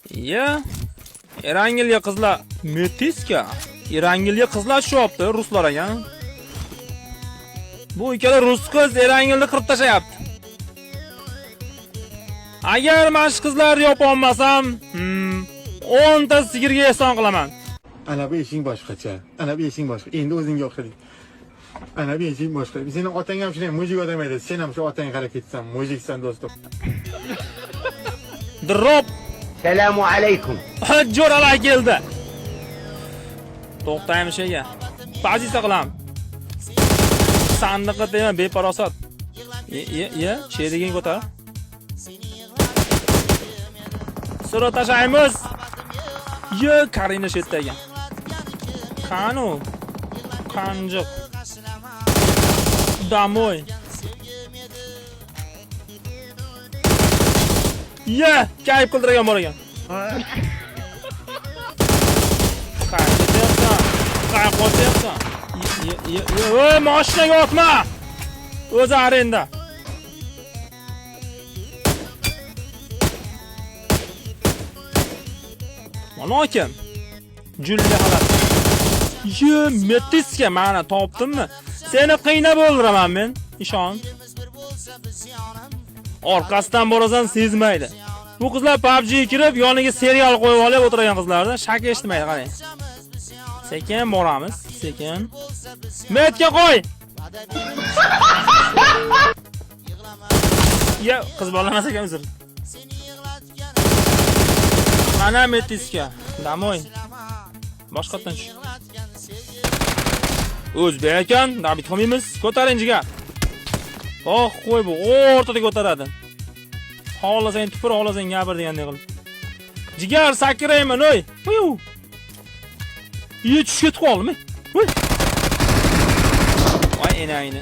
Iya. Erangilga qizlar metiska. Erangilga qizlar tushyapti, ruslar ekan. Bu ikkala rus qiz Erangilni qirib tashlayapti. Agar mana shu qizlarni yopa olmasam, 10 ta sigirga ehson qilaman. Ana bu ishing boshqacha. Ana bu ishing boshqa. Endi o'zingga o'xshading. Ana bu ishing boshqa. Seni otang ham shunday mujik odam edi. Sen ham shu otangga qarab ketsan, mujiksan do'stim. Drop. Selamu alaykum. Jo'ralar keldi. To'xtaymiz shega. Pozitsiya qilamiz. Sandiqqa tegma, beparosat. Ye, ye, sheriging ko'tar. Sura tashlaymiz. Ye, Karina shu yerda ekan. Qani? Qanjiq. Домой. Ye, kayf qildirgan bor ekan. Qayerga ketyapsan? Qayerga qochayapsan? Ye, ye, ye, ey, mashinaga otma. O'zi arenda. Mana kim? Julli halat. Ye, metiska mana topdimmi? Seni qiynab o'ldiraman men, ishon. Orqasidan borasan sezmaydi. Bu qizlar PUBG kirib, yoniga serial qo'yib olib o'tirgan qizlarda shak eshitmaydi, qarang. Sekin boramiz, sekin. Metga qo'y. Ya, qiz bola emas ekan, uzr. Mana metiska. Damoy. Boshqatdan tush. O'zbek ekan, dabit qilmaymiz. Ko'taring jigar. Oh, qo'y bu o'rtada ko'taradi. Xohlasang tupur, xohlasang gapir degandek qilib. Jigar sakrayman, oy. Huyu. Ye, tushib ketib qoldimi? Voy. Voy enangni.